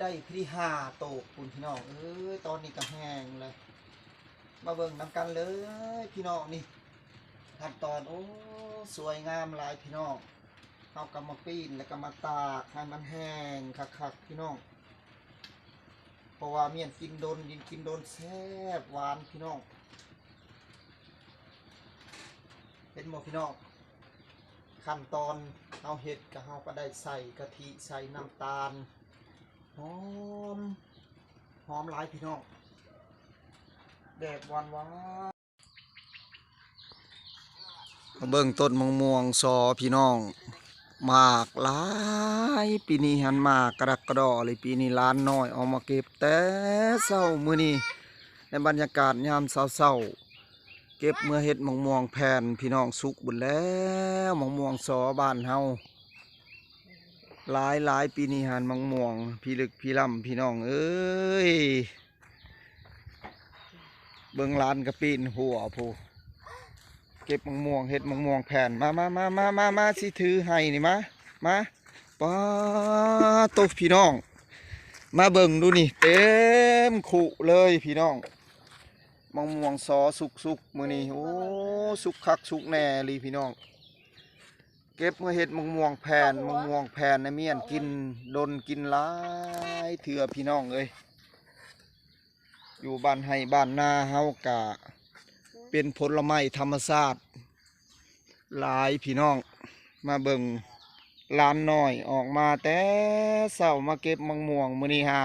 ໄດ້ພີ້ຫ້າໂຕພຸ້ນພີ່ນ້ອງເອີຍ. ຕອນນີ້ກໍແຫ້ງແລ້ວ ມາເບິ່ງນຳກັນເລີຍພີ່ນ້ອງ. ນີ້ຂັ້ນຕອນ ໂອ້ ສວຍງາມຫຼາຍພີ່ນ້ອງ. ເຮົາກໍມາປີ້ນ ແລ້ວກໍມາຕາກໃຫ້ມັນແຫ້ງຄັກໆ ພີ່ນ້ອງ ເພາະວ່າມ້ຽນກິນດົນ ກິນດົນແຊບຫວານພີ່ນ້ອງ. ເຫັນບໍ່ພີ່ນ້ອງ? ຂັ້ນຕອນເຮົາເຮັດ ກໍເຮົາກໍໄດ້ໃສ່ກະທິ ໃສ່ນ້ຳຕານ ຫອມ ຫອມຫຼາຍພີ່ນ້ອງ ແບບຫວານໆ. ມາເບິ່ງຕົ້ນມະມ່ວງສໍພີ່ນ້ອງ ໝາກຫຼາຍ ປີນີ້ຫັ້ນໝາກກະດັກກະດໍເລີຍ. ປີນີ້ຫຼານນ້ອຍອອກມາເກັບແຕ່ເຊົ້າມື້ນີ້ ໃນບັນຍາກາດຍາມເຊົ້າໆ ເກັບເມືອເຮັດໝາກມ່ວງແຜ່ນພີ່ນ້ອງ. ສຸກເບິດແລ້ວໝາກມ່ວງສໍບ້ານເຮົາ ຫຼາຍໆ ປີນີ້ຫັ້ນໝາກມ່ວງພີລຶກພີລຳພີ່ນ້ອງເອີຍ. ເບິ່ງຫຼານກະປີ້ນຫົວພຸ້ນ ເກັບໝາກມ່ວງ ເຮັດໝາກມ່ວງແຜ່ນ. ມາໆໆໆ ຊິຖືໃຫ້ນີ້ ມາ ມາ. ປາໂຕພີ່ນ້ອງ ມາເບິ່ງດູນີ້ ເຕັມຄຸເລີຍພີ່ນ້ອງ. ໝາກມ່ວງສໍສຸກໆ ມື້ນີ້ ໂອ້ ສຸກຄັກສຸກແນ່ອີ່ຫຼີພີ່ນ້ອງ. ເກັບມາເຮັດໝາກມ່ວງແຜ່ນ ໝາກມ່ວງແຜ່ນໃນມ້ຽນກິນດົນ ກິນຫຼາຍເທື່ອພີ່ນ້ອງເອີຍ. ຢູ່ບ້ານໄຮ່ບ້ານນາເຮົາກະເປັນຜົນລະໄມ້ທຳມະຊາດຫຼາຍພີ່ນ້ອງ. ມາເບິ່ງຫຼານນ້ອຍອອກມາແຕ່ເຊົ້າ ມາເກັບໝາກມ່ວງມື້ນີ້ຫາ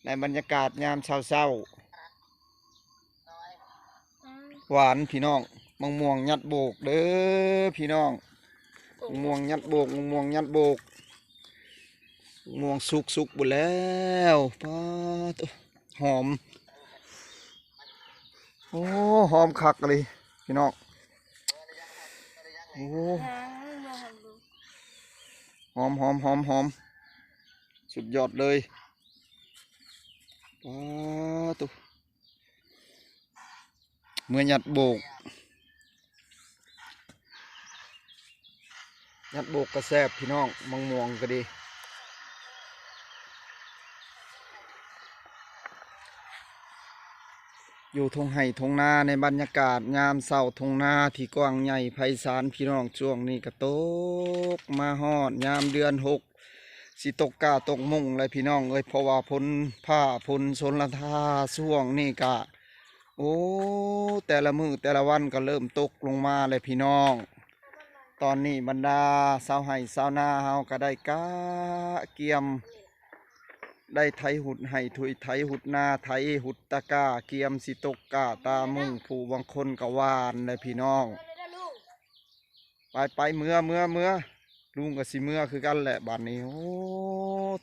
ໃນບັນຍາກາດຍາມເຊົ້າໆ. ຫວານພີ່ນ້ອງ ໝາກມ່ວງຍັດໂບກເດີພີ່ນ້ອງ. ໝາກມ່ວງຍັດໂບກ ໝາກມ່ວງຍັດໂບກ ໝາກມ່ວງສຸກ ສຸກເບິດແລ້ວ. ປາໂຕ ຫອມ ໂອ້ ຫອມຄັກອີ່ຫຼີພີ່ນ້ອງ. ໂອ້ ຫອມ ຫອມ ຫອມ ຫອມ ສຸດຍອດເລີຍ. ປາໂຕ ເມືອຍັດໂບກ ຍັດໂບກກໍແຊບພີ່ນ້ອງ ໝາກມ່ວງກໍດີ. ຢູ່ທົ່ງໄຮ່ທົ່ງນາ ໃນບັນຍາກາດຍາມເຊົ້າ ທົ່ງນາທີ່ກວ້າງໃຫຍ່ໄພສານພີ່ນ້ອງ. ຊ່ວງນີ້ກໍຕົກມາຮອດຍາມເດືອນຫົກ ຊິຕົກກ້າຕົກມຸ້ງແລ້ວພີ່ນ້ອງເອີຍ ເພາະວ່າຝົນຟ້າຝົນຊົນລະທາຊ່ວງນີ້ກະ ໂອ້ ແຕ່ລະມື້ແຕ່ລະວັນກໍເລີ່ມຕົກລົງມາແລ້ວພີ່ນ້ອງ. ຕອນນີ້ບັນດາຊາວໄຮ່ຊາວນາເຮົາກໍໄດ້ກະກຽມ ໄດ້ໄຖຮຸດໄຮ່ ໄຖຮຸດນາ ໄຖຮຸດຕະກ້າ ກຽມຊິຕົກກ້າຕາມຸ້ງ ຜູ້ບາງຄົນກໍຫວ່ານແລ້ວພີ່ນ້ອງ. ໄປໄປ ເມືອເມືອເມືອ ລຸງກໍຊິເມືອຄືກັນແຫຼະບາດນີ້. ໂອ້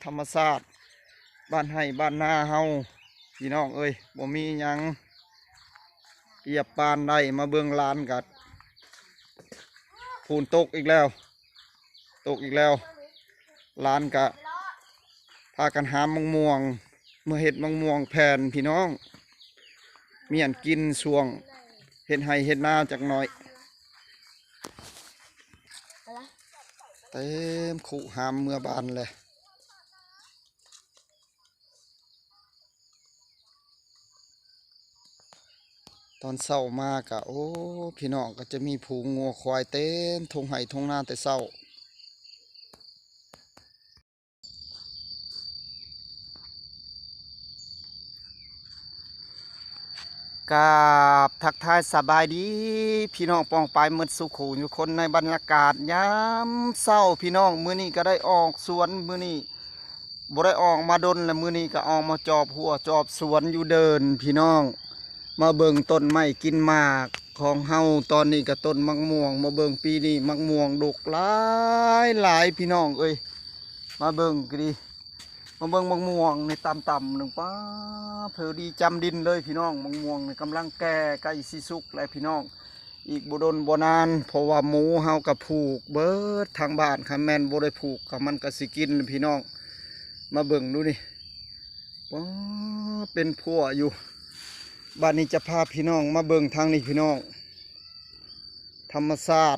ທຳມະຊາດບ້ານໄຮ່ບ້ານນາເຮົາພີ່ນ້ອງເອີຍ ບໍ່ມີຫຍັງປຽບປານໄດ້. ມາເບິ່ງຫຼານກໍ ຝົນຕົກອີກແລ້ວ ຕົກອີກແລ້ວ. ຫຼານກະພາກັນຫາມໝາກມ່ວງ ເມືອເຮັດໝາກມ່ວງແຜ່ນພີ່ນ້ອງ ມ້ຽນກິນຊ່ວງເຮັດໄຮ່ເຮັດນາຈັກໜ້ອຍ. ເຕັມຄຸຫາມເມືອບ້ານແຫຼະ. ຕອນເຊົ້າມາກະ ໂອ້ ພີ່ນ້ອງ ກໍຈະມີຝູງງົວຄວາຍເຕັມທົ່ງໄຮ່ທົ່ງນາແຕ່ເຊົ້າ. ກາບທັກທາຍສະບາຍດີພີ່ນ້ອງປ້ອງປາຍໝົດສູ່ຄູ່ຢູ່ຄົນ ໃນບັນຍາກາດຍາມເຊົ້າພີ່ນ້ອງ. ມື້ນີ້ກໍໄດ້ອອກສວນ ມື້ນີ້ບໍ່ໄດ້ອອກມາດົນແລ້ວ ມື້ນີ້ກໍອອກມາຈອບຮົ້ວຈອບສວນຢູ່ເດີ່ນພີ່ນ້ອງ. ມາເບິ່ງຕົ້ນໄມ້ກິນໝາກຂອງເຮົາ ຕອນນີ້ກໍຕົ້ນໝາກມ່ວງ. ມາເບິ່ງປີນີ້ໝາກມ່ວງດົກຫຼາຍໆ ພີ່ນ້ອງເອີຍ. ມາເບິ່ງກໍດີ ມາເບິ່ງໝາກມ່ວງນີ້ຕ່ຳໆໜຶ່ງ ປ້າ ເພີດີຈຳດິນເລີຍພີ່ນ້ອງ. ໝາກມ່ວງນີ້ກຳລັງແກ່ ໃກ້ຊິສຸກແລ້ວພີ່ນ້ອງ ອີກບໍ່ດົນບໍ່ນານ ເພາະວ່າໝູເຮົາກໍຜູກເບິດທັງບ້ານ ຄັນແມ່ນບໍ່ໄດ້ຜູກກໍມັນກໍຊິກິນພີ່ນ້ອງ. ມາເບິ່ງດູນີ້ ປ້າ ເປັນພົວຢູ່. ບາດນີ້ຈະພາພີ່ນ້ອງມາເບິ່ງທາງນີ້ພີ່ນ້ອງ ທຳມະຊາດ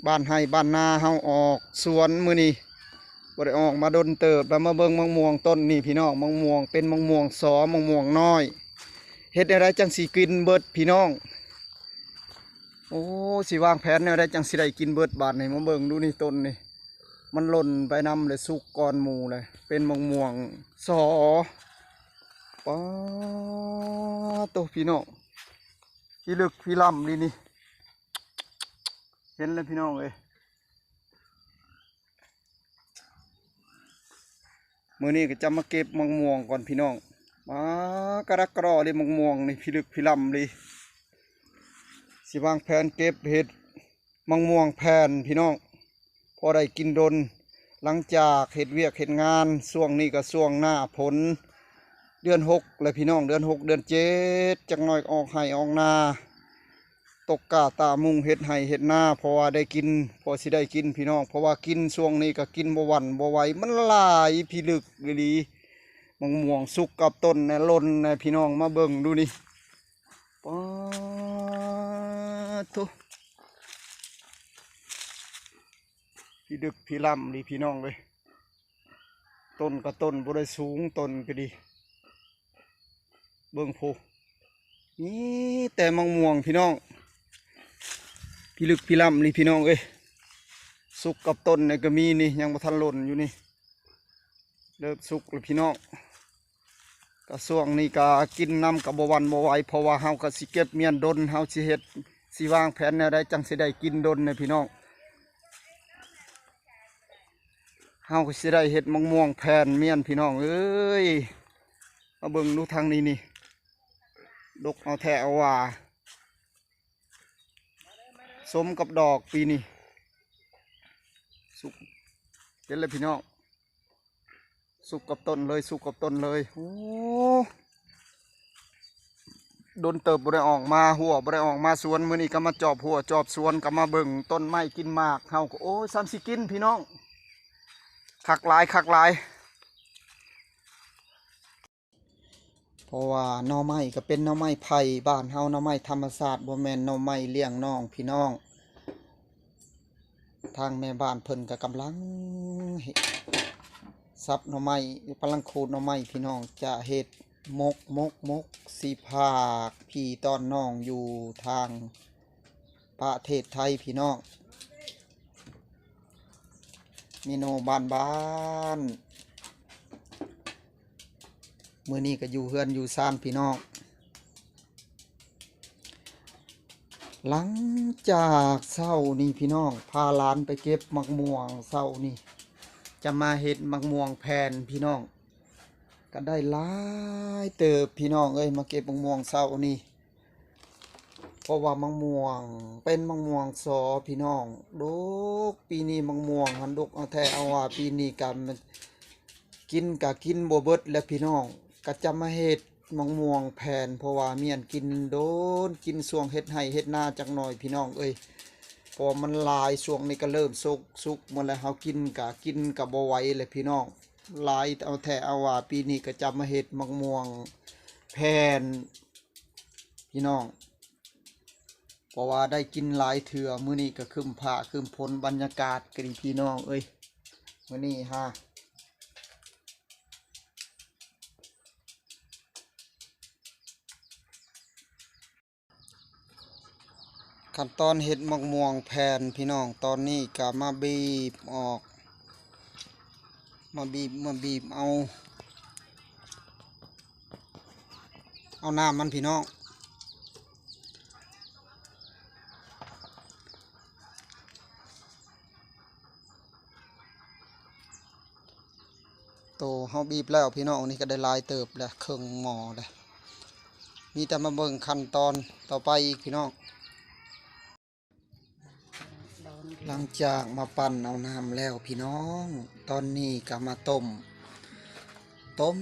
ບ້ານໄຮ່ບ້ານນາເຮົາອອກສວນມື້ນີ້ ບໍ່ໄດ້ອອກມາດົນເຕີບແລ້ວ. ມາເບິ່ງມະມ່ວງຕົ້ນນີ້ພີ່ນ້ອງ, ມະມ່ວງເປັນມະມ່ວງສໍ ມະມ່ວງນ້ອຍ. ເຮັດແນວໃດຈັ່ງຊິກິນເບິດພີ່ນ້ອງ? ໂອ້ ຊິວາງແຜນແນວໃດຈັ່ງຊິໄດ້ກິນເບິດບາດນີ້? ມາເບິ່ງດູນີ້ ຕົ້ນນີ້ ມັນຫຼົ່ນໄປນຳແລ້ວ ສຸກກ່ອນໝູ່ແລ້ວ ເປັນມະມ່ວງສໍ. ປາໂຕ ພີ່ນ້ອງ ພິລຶກພິລ່ຳນີ້ ເຫັນແລ້ວພີ່ນ້ອງເອີຍ. ມື້ນີ້ກໍຈະມາເກັບໝາກມ່ວງກ່ອນພີ່ນ້ອງ. ມາກະດັກກະດໍ້ເລີຍ ໝາກມ່ວງນີ້ພິລຶກພິລ່ຳເລີຍ. ຊິວາງແຜນເກັບເຮັດໝາກມ່ວງແຜ່ນພີ່ນ້ອງ ພໍໄດ້ກິນດົນ ຫຼັງຈາກເຮັດວຽກເຮັດງານ. ຊ່ວງນີ້ກໍຊ່ວງໜ້າຝົນ ເດືອນຫົກແລ້ວພີ່ນ້ອງ, ເດືອນຫົກ ເດືອນເຈັດ ຈັກໜ້ອຍອອກໄຮ່ອອກນາ ຕົກກ້າຕາມຸງ ເຮັດໄຮ່ເຮັດນາ ເພາະວ່າໄດ້ກິນ ພໍຊິໄດ້ກິນພີ່ນ້ອງ. ເພາະວ່າກິນຊ່ວງນີ້ກໍກິນບໍ່ຫວັ່ນບໍ່ໄຫວ ມັນຫຼາຍພິລຶກອີ່ຫຼີ. ໝາກມ່ວງສຸກກັບຕົ້ນແນ່ ຫຼົ່ນແນ່ພີ່ນ້ອງ ມາເບິ່ງດູນີ້. ປາໂທ ພິດຶກພິລ່ຳນີ້ພີ່ນ້ອງເອີຍ. ຕົ້ນກໍຕົ້ນບໍ່ໄດ້ສູງ ຕົ້ນກໍດີ. ເບິ່ງພຸ້ນ ມີແຕ່ໝາກມ່ວງພີ່ນ້ອງ ພິລຶກພິລ່ຳນີ້ພີ່ນ້ອງເອີຍ. ສຸກກັບຕົ້ນນີ້ກໍມີນີ້ ຍັງບໍ່ທັນຫຼົ່ນຢູ່ນີ້ ເລີ່ມສຸກແລ້ວພີ່ນ້ອງ. ກະຊ່ວງນີ້ກະກິນນຳກະບໍ່ຫວັ່ນບໍ່ໄຫວ ເພາະວ່າເຮົາກະຊິເກັບມ້ຽນດົນ ເຮົາຊິເຮັດ ຊິວາງແຜນແນວໃດຈັ່ງຊິໄດ້ກິນດົນນະພີ່ນ້ອງ. ເຮົາກໍຊິໄດ້ເຮັດໝາກມ່ວງແຜ່ນມ້ຽນພີ່ນ້ອງເອີຍ. ມາເບິ່ງດູທາງນີ້ນີ້ ດົກເອົາແທ້ເອົາວ່າ ສົມກັບດອກປີນີ້ ສຸກ ເຫັນແລ້ວພີ່ນ້ອງ ສຸກກັບຕົ້ນເລີຍ ສຸກກັບຕົ້ນເລີຍ. ໂອ້ ດົນເຕີບບໍ່ໄດ້ອອກມາຮົ້ວ ບໍ່ໄດ້ອອກມາສວນ. ມື້ນີ້ກໍມາຈອບຮົ້ວຈອບສວນ ກໍມາເບິ່ງຕົ້ນໄມ້ກິນໝາກເຮົາກໍ ໂອ້ຍ ຊ່ຳຊິກິນພີ່ນ້ອງ ຄັກຫຼາຍ ຄັກຫຼາຍ. ເພາະວ່າໜໍ່ໄມ້ກໍເປັນໜໍ່ໄມ້ໄຜ່ບ້ານເຮົາ ໜໍ່ໄມ້ທຳມະຊາດ ບໍ່ແມ່ນໜໍ່ໄມ້ລ້ຽງນ້ອງພີ່ນ້ອງ. ທາງແມ່ບ້ານເພິ່ນກໍກຳລັງສັບໜໍ່ໄມ້ ກຳລັງຂູດໜໍ່ໄມ້ພີ່ນ້ອງ ຈະເຮັດໝົກ ໝົກ ໝົກ ຊິພາກພີ່ຕອນນ້ອງຢູ່ທາງປະເທດໄທພີ່ນ້ອງ. ເມນູບ້ານໆ ມື້ນີ້ກໍຢູ່ເຮືອນຢູ່ຊານພີ່ນ້ອງ. ຫຼັງຈາກເຊົ້ານີ້ພີ່ນ້ອງ ພາຫຼານໄປເກັບໝາກມ່ວງເຊົ້ານີ້ ຈະມາເຮັດໝາກມ່ວງແຜ່ນພີ່ນ້ອງ ກໍໄດ້ຫຼາຍເຕີບພີ່ນ້ອງເອີຍ ມາເກັບໝາກມ່ວງເຊົ້ານີ້. ເພາະວ່າໝາກມ່ວງເປັນໝາກມ່ວງສໍພີ່ນ້ອງ ດົກ ປີນີ້ໝາກມ່ວງຫັ້ນດົກເອົາແທ້ເອົາວ່າ. ປີນີ້ກະກິນກະກິນບໍ່ເບິດແລ້ວພີ່ນ້ອງ ກະຈະມາເຮັດໝາກມ່ວງແຜ່ນ ເພາະວ່າມ້ຽນກິນດົນ ກິນຊ່ວງເຮັດໄຮ່ເຮັດນາຈັກໜ້ອຍພີ່ນ້ອງເອີຍ. ເພາະວ່າມັນຫຼາຍ ຊ່ວງນີ້ກະເລີ່ມສຸກ ສຸກໝົດແລ້ວ ເຮົາກິນກະກິນກະບໍ່ໄຫວແລ້ວພີ່ນ້ອງ ຫຼາຍເອົາແທ້ເອົາວ່າ. ປີນີ້ກະຈະມາເຮັດໝາກມ່ວງແຜ່ນ ພີ່ນ້ອງ ເພາະວ່າໄດ້ກິນຫຼາຍເທື່ອ. ມື້ນີ້ກໍຄຶ້ມຟ້າຄຶ້ມຝົນ ບັນຍາກາດກໍດີພີ່ນ້ອງເອີຍ ມື້ນີ້ຫາ. ຂັ້ນຕອນເຮັດໝາກມ່ວງແຜ່ນພີ່ນ້ອງ ຕອນນີ້ກໍມາບີບອອກ ມາບີບ ມາບີບເອົາ ເອົານ້ຳມັນພີ່ນ້ອງ. ໂຕເຮົາບີບແລ້ວພີ່ນ້ອງ ນີ້ກໍໄດ້ຫຼາຍເຕີບແລ້ວ ເຄິ່ງໝໍ້ແລ້ວ. ມີແຕ່ມາເບິ່ງຂັ້ນຕອນຕໍ່ໄປອີກພີ່ນ້ອງ. ຫຼັງຈາກມາປັ່ນເອົານ້ຳແລ້ວພີ່ນ້ອງ ຕອນນີ້ກໍມາຕົ້ມ ຕົ້ມ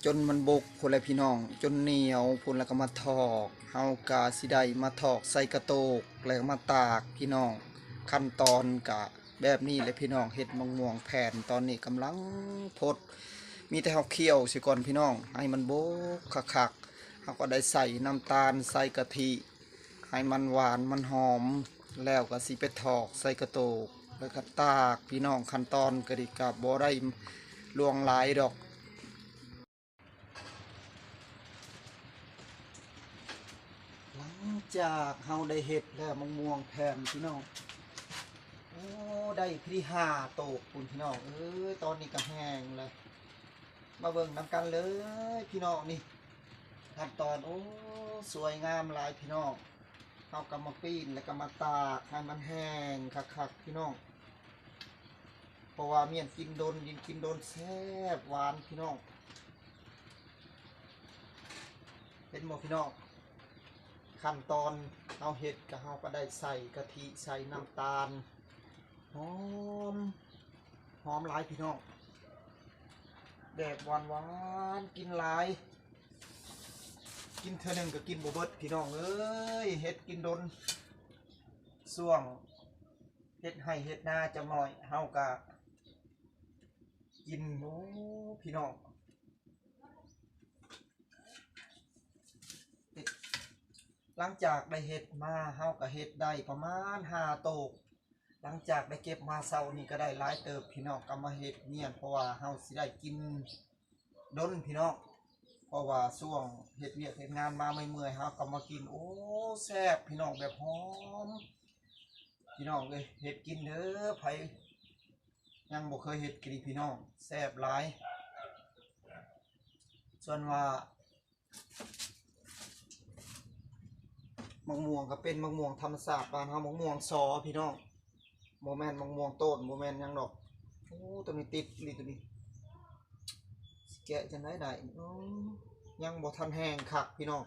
ຈົນມັນບົກພຸ້ນແຫຼະພີ່ນ້ອງ ຈົນໜຽວພຸ້ນ ແລ້ວກໍມາຖອກ. ເຮົາກໍຊິໄດ້ມາຖອກໃສ່ກະໂຕກ ແລ້ວກໍມາຕາກພີ່ນ້ອງ. ຂັ້ນຕອນກໍແບບນີ້ແຫຼະພີ່ນ້ອງ ເຮັດໝາກມ່ວງແຜ່ນ ຕອນນີ້ກຳລັງພົດ ມີແຕ່ເຮົາຄ້ຽວຊິກ່ອນພີ່ນ້ອງ ໃຫ້ມັນບົກຄັກໆ. ເຮົາກໍໄດ້ໃສ່ນ້ຳຕານ ໃສ່ກະທິ ໃຫ້ມັນຫວານມັນຫອມ ແລ້ວກໍຊິໄປຖອກໃສ່ກະໂຕກ ແລ້ວກໍຕາກ ພີ່ນ້ອງ. ຂັ້ນຕອນກໍດີ ກໍບໍ່ໄດ້ຫຼວງຫຼາຍດອກ. ຫຼັງຈາກເຮົາໄດ້ເຮັດແລ້ວ ມະມ່ວງແຜ່ນ ພີ່ນ້ອງ, ໂອ້ ໄດ້ພຽງຫ້າໂຕກພຸ້ນ ພີ່ນ້ອງເອີຍ. ຕອນນີ້ກໍແຫ້ງແລ້ວ. ມາເບິ່ງນຳກັນເລີຍ ພີ່ນ້ອງ. ນີ້ຂັ້ນຕອນ ໂອ້ ສວຍງາມຫຼາຍ ພີ່ນ້ອງ. ເຮົາກໍມາປີ້ນ ແລ້ວກໍມາຕາກໃຫ້ມັນແຫ້ງຄັກໆ ພີ່ນ້ອງ, ເພາະວ່າມ້ຽນກິນດົນ ກິນດົນແຊບຫວານ ພີ່ນ້ອງ. ເຫັນບໍ່ ພີ່ນ້ອງ? ຂັ້ນຕອນເຮົາເຮັດ ກໍເຮົາກໍໄດ້ໃສ່ກະທິ ໃສ່ນ້ຳຕານ ຫອມ ຫອມຫຼາຍ ພີ່ນ້ອງ, ແບບຫວານໆ ກິນຫຼາຍ ກິນເທື່ອໜຶ່ງກໍກິນບໍ່ເບິດ ພີ່ນ້ອງເອີຍ. ເຮັດກິນດົນ ຊ່ວງເຮັດໄຮ່ເຮັດນາຈັກໜ້ອຍ ເຮົາກະກິນ. ໂອ້ ພີ່ນ້ອງ, ຫຼັງຈາກໄດ້ເຮັດມາ ເຮົາກະເຮັດໄດ້ປະມານຫ້າໂຕກ. ຫຼັງຈາກໄດ້ເກັບມາເຊົ້ານີ້ກໍໄດ້ຫຼາຍເຕີບ ພີ່ນ້ອງ, ກໍມາເຮັດມ້ຽນ ເພາະວ່າເຮົາຊິໄດ້ກິນດົນ ພີ່ນ້ອງ, ເພາະວ່າຊ່ວງເຮັດວຽກເຮັດງານມາເມື່ອຍໆ ເຮົາກໍມາກິນ. ໂອ້ ແຊບ ພີ່ນ້ອງ, ແບບຫອມ. ພີ່ນ້ອງເອີຍ ເຮັດກິນເດີ, ໃຜຍັງບໍ່ເຄີຍເຮັດກໍດີ ພີ່ນ້ອງ, ແຊບຫຼາຍ. ສ່ວນວ່າ ໝາກມ່ວງກໍເປັນໝາກມ່ວງທຳມະຊາດບ້ານເຮົາ, ໝາກມ່ວງສໍ ພີ່ນ້ອງ, ບໍ່ແມ່ນໝາກມ່ວງໂຕນ, ບໍ່ແມ່ນຫຍັງດອກ. ໂອ້ ໂຕນີ້ຕິດອີ່ຫຼີ ໂຕນີ້ ຊິແກະຈັ່ງໃດໄດ້. ໂອ້ ຍັງບໍ່ທັນແຫ້ງຄັກ ພີ່ນ້ອງ,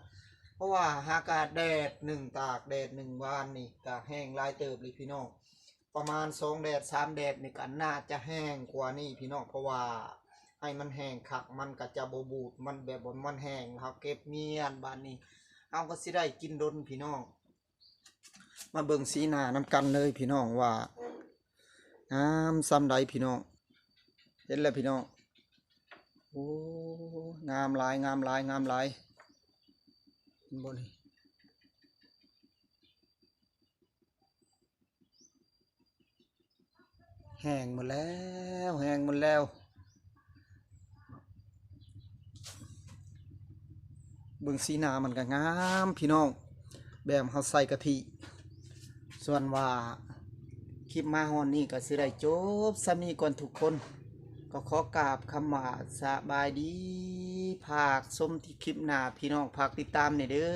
ເພາະວ່າຫາກາດແດດໜຶ່ງ ຕາກແດດໜຶ່ງວານນີ້ ກໍແຫ້ງຫຼາຍເຕີບເລີຍ ພີ່ນ້ອງ. ປະມານສອງແດດ ສາມແດດນີ້ກໍໜ້າຈະແຫ້ງກວ່ານີ້ ພີ່ນ້ອງ, ເພາະວ່າໃຫ້ມັນແຫ້ງຄັກ ມັນກໍຈະບໍ່ບູດ, ມັນແບບວ່າມັນແຫ້ງ ເຮົາເກັບມ້ຽນ ບາດນີ້ເຮົາກໍຊິໄດ້ກິນດົນ ພີ່ນ້ອງ. ມາເບິ່ງສີໜ້ານຳກັນເລີຍ ພີ່ນ້ອງ, ວ່າງາມສ່ຳໃດ ພີ່ນ້ອງ. ເຫັນແລ້ວ ພີ່ນ້ອງ, ໂອ້ ງາມຫຼາຍ ງາມຫຼາຍ ງາມຫຼາຍ. ເຫັນບໍ່ນີ້? ແຫ້ງໝົດແລ້ວ ແຫ້ງໝົດແລ້ວ. ເບິ່ງສີໜ້າມັນກໍງາມ ພີ່ນ້ອງ, ແບບເຮົາໃສ່ກະທິ. ສ່ວນວ່າຄລິບມາຮອດນີ້ກໍຊິໄດ້ຈົບສ່ຳນີ້ກ່ອນທຸກຄົນ, ກໍຂໍກາບຄຳວ່າສະບາຍດີ. ຝາກຊົມທີ່ຄລິບໜ້າ ພີ່ນ້ອງ, ຝາກຕິດຕາມແດ່ເດີ.